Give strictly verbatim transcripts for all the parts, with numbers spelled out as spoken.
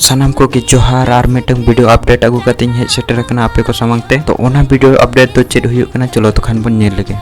ᱥᱟᱱᱟᱢ ᱠᱚᱜᱮ ᱡᱚᱦᱟᱨ, ᱟᱨ ᱢᱤᱫᱴᱟᱝ video update ᱟᱹᱜᱩ ᱠᱟᱛᱮᱧ ᱦᱮᱡ ᱥᱮᱴᱮᱨ ᱟᱠᱟᱱᱟ ᱟᱯᱮ ᱠᱚ ᱥᱟᱢᱟᱝ ᱛᱮ᱾ ᱛᱚ ᱚᱱᱟ video update ᱫᱚ ᱪᱮᱫ ᱦᱩᱭᱩᱜ ᱠᱟᱱᱟ, ᱪᱚᱞᱚ ᱛᱚᱠᱷᱟᱱ ᱵᱚᱱ ᱧᱮᱞ ᱞᱮᱜᱮ᱾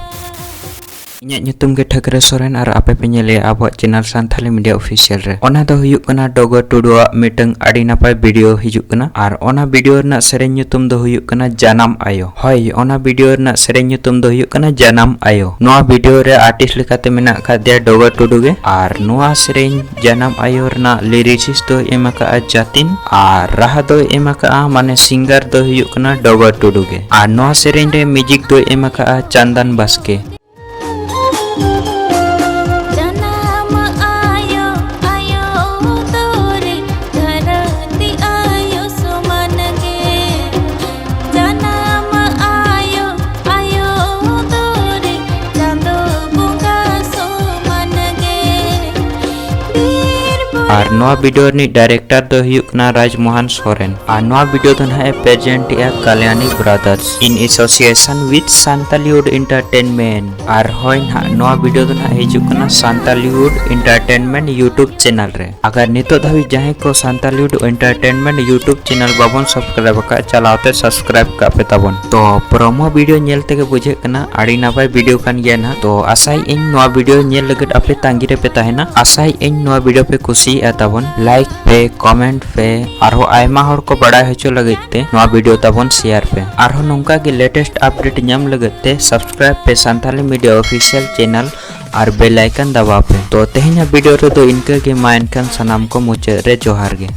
ᱤᱧᱟᱹᱜ ᱧᱩᱛᱩᱢ ᱜᱮ ᱴᱷᱟᱹᱠᱨᱟᱹ ᱥᱚᱨᱮᱱ ᱟᱨ ᱟᱯᱮ ᱯᱮ ᱧᱮᱞᱮᱜᱼᱟ ᱟᱵᱚᱣᱟᱜ channel Santali Media Official ᱨᱮ᱾ ᱚᱱᱟ ᱫᱚ ᱦᱩᱭᱩᱜ ᱠᱟᱱᱟ ᱰᱚᱜᱚᱨ ᱴᱩᱰᱩᱣᱟᱜ ᱢᱤᱫᱴᱟᱝ ᱟᱹᱰᱤ ᱱᱟᱯᱟᱭ video ᱦᱤᱡᱩᱜ ᱠᱟᱱᱟ, ᱟᱨ ᱚᱱᱟ video ᱨᱮᱱᱟᱜ ᱥᱮᱨᱮᱧ ᱧᱩᱛᱩᱢ ᱫᱚ ᱦᱩᱭᱩᱜ ᱠᱟᱱᱟ ᱡᱟᱱᱟᱢ ᱟᱭᱳ᱾ ᱦᱳᱭ, ᱚᱱᱟ video ᱨᱮᱱᱟᱜ ᱥᱮᱨᱮᱧ ᱧᱩᱛᱩᱢ ᱫᱚ ᱦᱩᱭᱩᱜ ᱠᱟᱱᱟ ᱡᱟᱱᱟᱢ ᱟᱭᱳ᱾ ᱱᱚᱣᱟ video ᱨᱮ artist ᱞᱮᱠᱟᱛᱮ ᱢᱮᱱᱟᱜ ᱟᱠᱟᱫ ᱫᱮᱭᱟ ᱰᱚᱜᱚᱨ ᱴᱩᱰᱩ ᱜᱮ, ᱟᱨ ᱱᱚᱣᱟ ᱥᱮᱨᱮᱧ ᱡᱟᱱᱟᱢ ᱟᱭᱳ ᱨᱮᱱᱟᱜ lyricist ᱫᱚᱭ ᱮᱢ ᱟᱠᱟᱫᱼᱟ ᱡᱟᱛᱤᱱ, ᱟᱨ ᱨᱟᱦᱟ ᱫᱚᱭ ᱮᱢ ᱟᱠᱟᱫᱼᱟ, ᱢᱟᱱᱮ singer ᱫᱚᱭ ᱦᱩᱭᱩᱜ ᱠᱟᱱᱟ ᱰᱚᱜᱚᱨ ᱴᱩᱰᱩ ᱜᱮ, ᱟᱨ ᱱᱚᱣᱟ ᱥᱮᱨᱮᱧ ᱨᱮ music ᱫᱚᱭ ᱮᱢ ᱟᱠᱟᱫᱼᱟ ᱪᱟᱱᱫᱟᱱ ᱵᱟᱥᱠᱮ᱾ ᱡᱟᱱᱟᱢ ᱟᱭᱳ, ᱟᱭᱳ ᱫᱚᱨᱮ, ᱫᱷᱟᱹᱨᱛᱤ ᱟᱭᱳ ᱥᱚᱢᱟᱱ ᱜᱮ᱾ ᱡᱟᱱᱟᱢ ᱟᱭᱳ, ᱟᱭᱳ ᱫᱚᱨᱮ, ᱪᱟᱸᱫᱚ ᱵᱚᱸᱜᱟ ᱥᱚᱢᱟᱱ ᱜᱮ᱾ ᱵᱤᱨ ᱵᱩᱨᱩ ᱟᱨ ᱱᱚᱣᱟ video ᱨᱤᱱᱤᱡ director ᱫᱚ ᱦᱩᱭᱩᱜ ᱠᱟᱱᱟ ᱨᱟᱡᱽ ᱢᱳᱦᱚᱱ ᱥᱚᱨᱮᱱ᱾ ᱟᱨ ᱱᱚᱣᱟ video ᱫᱚ ᱱᱟᱦᱟᱜ ᱮ present ᱮᱜᱼᱟ Kalyani Brothers in association with Santaliwood Entertainment᱾ ᱟᱨ ᱦᱳᱭ ᱱᱟᱦᱟᱜ, ᱱᱚᱣᱟ video ᱫᱚ ᱱᱟᱦᱟᱜ ᱦᱤᱡᱩᱜ ᱠᱟᱱᱟ Santaliwood Entertainment YouTube channel ᱨᱮ᱾ ᱟᱜᱟᱨ ᱱᱤᱛᱚᱜ ᱫᱷᱟᱹᱵᱤᱡ ᱡᱟᱦᱟᱸᱭ ᱠᱚ Santaliwood Entertainment YouTube channel ᱵᱟᱵᱚᱱ subscribe ᱟᱠᱟᱫ, ᱪᱟᱞᱟᱣ ᱛᱮ subscribe ᱠᱟᱜ ᱯᱮ ᱛᱟᱵᱚᱱ᱾ ᱛᱚ promo video ᱧᱮᱞ ᱛᱮᱜᱮ ᱵᱩᱡᱷᱟᱹᱜ ᱠᱟᱱᱟ ᱟᱹᱰᱤ ᱱᱟᱯᱟᱭ video ᱠᱟᱱ ᱜᱮᱭᱟ ᱱᱟᱦᱟᱜ᱾ ᱛᱚ ᱟᱥᱟᱭᱮᱫ ᱟᱹᱧ ᱱᱚᱣᱟ video ᱧᱮᱞ ᱞᱟᱹᱜᱤᱫ ᱟᱯᱮ ᱛᱟᱺᱜᱤ ᱨᱮᱯᱮ ᱛᱟᱦᱮᱱᱟ᱾ ᱟᱥᱟᱭᱮᱫ ᱟᱹᱧ ᱱᱚᱣᱟ video ᱯᱮ ᱠᱩᱥᱤᱭᱟᱜᱼᱟ ᱛᱟᱵᱚᱱ᱾ Like ᱯᱮ, comment ᱯᱮ, ᱟᱨᱦᱚᱸ ᱟᱭᱢᱟ ᱦᱚᱲ ᱠᱚ ᱵᱟᱲᱟᱭ ᱦᱚᱪᱚ ᱞᱟᱹᱜᱤᱫ ᱛᱮ ᱱᱚᱣᱟ video ᱛᱟᱵᱚᱱ share ᱯᱮ᱾ ᱟᱨᱦᱚᱸ ᱱᱚᱝᱠᱟ ᱜᱮ latest update ᱧᱟᱢ ᱞᱟᱹᱜᱤᱫ ᱛᱮ subscribe ᱯᱮ Santali Media Official channel ᱟᱨ bell icon ᱫᱟᱵᱟᱣ ᱯᱮ᱾ ᱛᱚ ᱛᱮᱦᱮᱧᱟᱜ video ᱨᱮᱫᱚ ᱤᱱᱠᱟᱹ ᱜᱮ, ᱢᱟ ᱮᱱᱠᱷᱟᱱ ᱥᱟᱱᱟᱢ ᱠᱚ ᱢᱩᱪᱟᱹᱫ ᱨᱮ ᱡᱚᱦᱟᱨ ᱜᱮ᱾